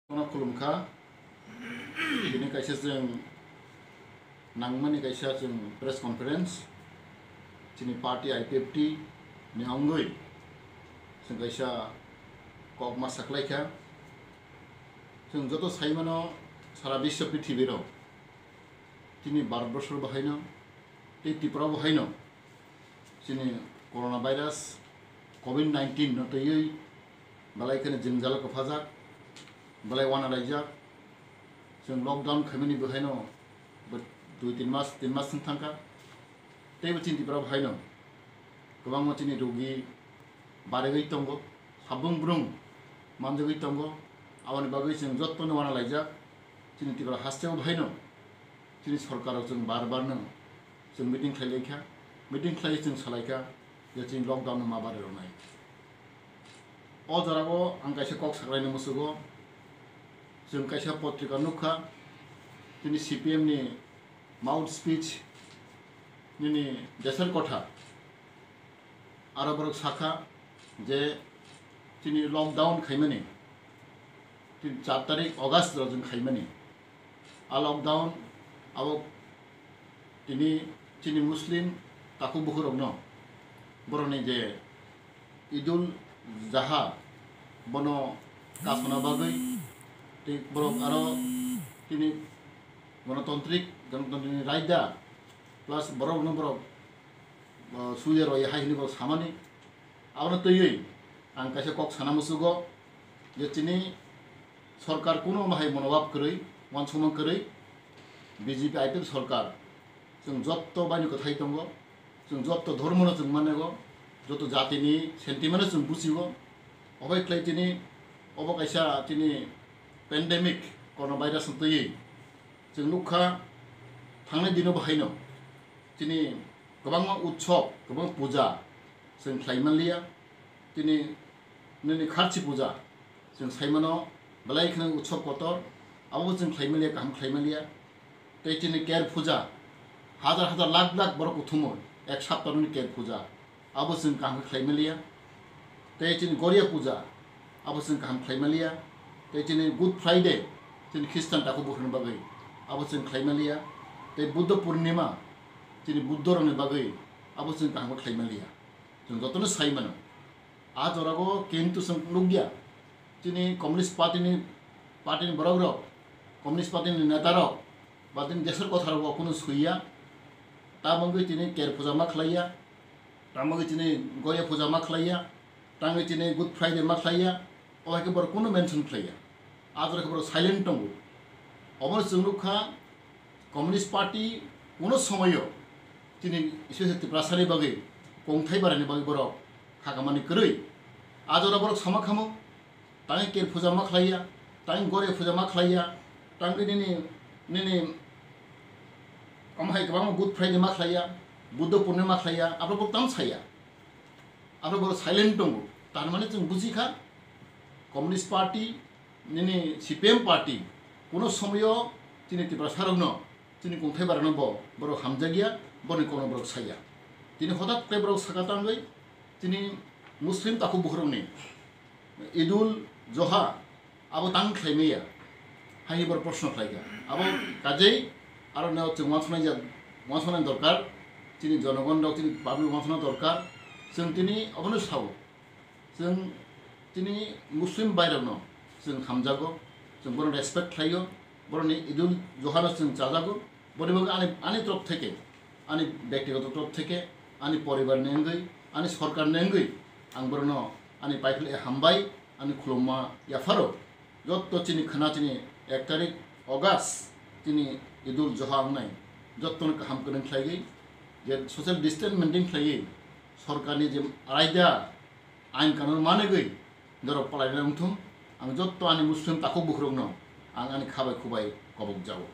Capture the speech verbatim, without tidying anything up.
Jotono khulumkha. Tini kaisa chwng nangmani kaisa chwng press conference chini party I P F T ni ongwi chwng kaisa kokma saklaikha. Chwng joto saimano sara biswa prithibirok chini Bharatborsor bahaino tei Tripura bahaino chini corona virus covid nineteen no twiwi belai kheno jwngjalo kwphajak, belai uanalaijak. Chwng lockdown khaimani bahaino bo dui tin mas, tin mas wng thangkha. Teibo chini Tripura bahaino kwbangma chini rogi barigwi tongo, sabung brung manjagwi tongo. Aboni bagwi chwng jotono uanalaijak. Chini Tripura hasteo bahaino chini sorkarrok chwng bar barno chwng meeting khlailaikha, meeting khlaiwi chwng salaikha je chini lockdown no ma barirwnai. O jorao ang kaisa kok saklaina musugo, chwng kaisa potrika nukha, chini C P M ni mouth speech nini Desar Kotha. Aro borok sakha je chini lockdown khaimani, chini char tarik August ro chwng khaimani. A lockdown abo tini chini Muslim takhuk bukhurokno borokni je Idul Zaha bono kasona bagwi tei borok aro tini Ganatantrik, Ganatantrik ni raida plus borokno borok, uh, suya roi hai hwnwi borok samani. Abono twiwi ang kaisa kok sana musugo je chini sorkar kuno mahai monobhab kwrwi, uansukmung kwrwi, B J P I P F sorkar chwng jotto baini kwthai tongo, chwng jotto dhormono chwng manego, jotto jatini sentiment no chwng buchigo. Obai khlai chini obo kaisa chini pandemic coronavirus no twiwi chwng nukha thangnai dino bahaino chini kwbangma utsob, kwbang puja chwng khlai manliya. Tini nini kharchi puja chwng saimano belai kheno utsob kotor, abo chwng khlai manliya, kaham khlai manliya. Tei chini ker puja hajar hajar lakh lakh borok kuthumo ek sapta nini ker puja, abo chwng kaham khe khlai manliya. Tei chini Goria puja, abo chwng kaham khlai manliya. Tei chini Good Friday, chini Christian takhuk bukhurokni bagwi, abo chwng khlai manliya. Tei Buddha Purnima, chini Buddha rokni bagwi, abo chwng kaham khe khlai manliya. Chwng jotono sai mano. A jorao kintu chwng nukya, chini Communist Party ni, party ni borok rok, Communist Party ni neta rok, ba chini Desar Kotha rok bo kunu suiya. Tamogwi chini ker puja ma khlaiya, tamogwi chini Goya puja ma khlaiya, tamogwi chini Good Friday ma khlaiya, o hai khe borok kunu mention khlaiya. A jorao khe borok silent tongo. Obono chwng nukha, Communist Party kuno somoyo chini special Tiprasani bagwi kongthai barani bagwi borok khakamani kwrwi. A jorao borok sama khamo, tangwi ker puja ma khlaiya, tangwi Goria puja ma khlaiya, tangwi nini, nini omo hai kwbangma Good Friday ma khlaiya, Buddha Purnima ma khlaiya, abo borok tamo saya. Abo borok silent tongo. Tar mane chwng buji kha, Communist Party nini C P M party kuno somoyo chini Tiprasarokno, chini kongthai barano bo borok hamjakya, boni kokno borok saya. Tini hotat khe borok saka tangwi chini Muslim takhuk bukhurokni Idul Zoha abo tang khlai maya, hai borok proshno khlaikha. Abo kajei aro neo chwng uansuknai jak-, uansuknai dorkar, chini jonogon rok, chini public uansukna dorkar, chwng tini obono sao. Chwng chini Muslim bhai rokno chwng hamjago, chwng bono respect khlaio, boroni Idul Zohano chwng chajago, boni bagwi ani, ani torop theke, ani byaktigoto torop theke, ani poribar ni wngwi, ani sorkar ni wngwi ang borokno ani paiphlwi hambai, ani khulumma yapharo. Jotto chini khwna chini ek tarik August chini Idul Zoha wngnai, jottono kaham kwrwng khlaiwi je social distance maintain khlaiwi sorkarni je raida ain kanun manegwi norok palaina wngthung. Ang jotto ani Muslim takhuk bukhurokno ang ani khabai khubai kobok jago.